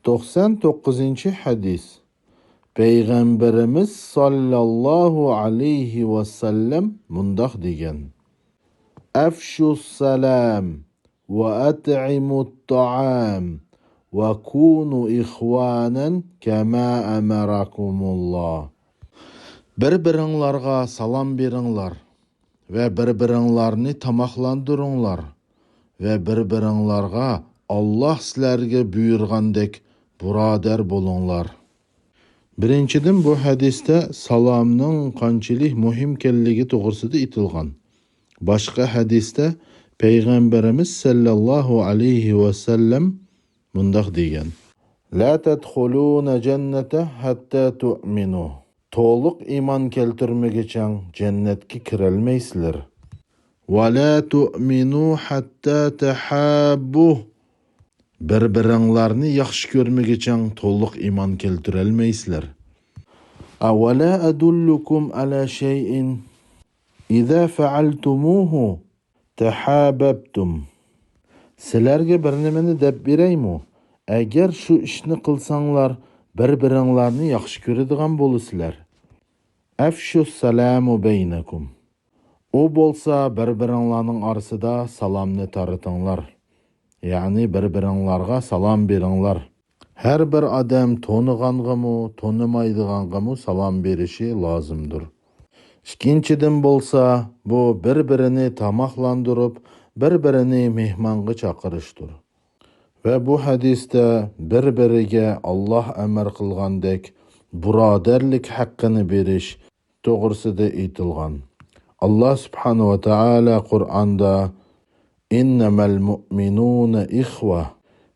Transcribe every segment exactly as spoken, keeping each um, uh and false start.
توقسان توققۇزىنچى ھەدىس. پەيغەمبىرىمىز ساللاللاھۇ ئەلەيھى ۋەسەللەم مۇنداق دېگەن: «ئەفشۇس سالام ۋە ئەتئىمۇت تائام ۋە كۇنۇ ئىخۋانەن كەما ئەمەرەكۇمۇللاھ.» بىر-بىرىڭلارغا سالام بېرىڭلار ۋە بىر-بىرىڭلارنى تاماقلاندۇرۇڭلار ۋە بىر-بىرىڭلارغا ئاللاھ سىلەرگە بۇيرۇغاندەك بۇرادەر بولۇڭلار. بىرىنچىدىن، بۇ ھەدىستە سالامنىڭ قانچىلىك مۇھىمكەنلىكى توغرىسىدا ئېيتىلغان. باشقا ھەدىستە پەيغەمبىرىمىز سەللەللاھۇ ئەلەيھى ۋەسەللەم مۇنداق دېگەن: «لا تەدخۇلۇنە جەننەتە ھەتتە تۇئمىنۇ.» تولۇق ئىمان كەلتۈرمىگۈچەڭ جەننەتكە كىرەلمەيسىلەر. «ۋە لا تۇئمىنۇ ھەتتە تەھاببۇ.» بىر-بىرىڭلارنى ياخشى كۆرمىگۈچەڭ تولۇق ئىمان كەلتۈرەلمەيسىلەر. «ئەۋەلا ئەدۇللۇكۇم ئەلا شەيئىن ئىزا فەئەلتۇمۇھۇ تەھابەبتۇم.» سىلەرگە بىر نېمىنى دەپ بېرەيمۇ؟ ئەگەر شۇ ئىشنى قىلساڭلار، بىر-بىرىڭلارنى ياخشى كۆرىدىغان بولىسىلەر. «ئەفشۇس سالامۇ بەينەكۇم.» ئۇ بولسا بىر-بىرىڭلارنىڭ ئارىسىدا سالامنى تارىتىڭلار. يەنى بىر-بىرىڭلارغا سالام بېرىڭلار. ھەر بىر ئادەم تونۇغانغىمۇ، تونۇمايدىغانغىمۇ سالام بېرىشى لازىمدۇر. ئىككىنچىدىن بولسا، بۇ بىر-بىرىنى تاماقلاندۇرۇپ، بىر-بىرىنى مېھمانغا چاقىرىشتۇر. ۋە بۇ ھەدىستە بىر-بىرىگە ئاللاھ ئەمر قىلغاندەك بۇرادەرلىك ھەققىنى بېرىش توغرىسىدا ئېيتىلغان. ئاللاھ سۇبھانەھۇ ۋە تائالا قۇرئاندا: «ئىننەمەل مۇئمىنۇنە ئىخۋە.»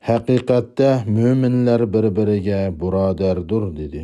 ھەقىقەتتە مۆمىنلەر بىر-بىرىگە بۇرادەردۇر، دېدى.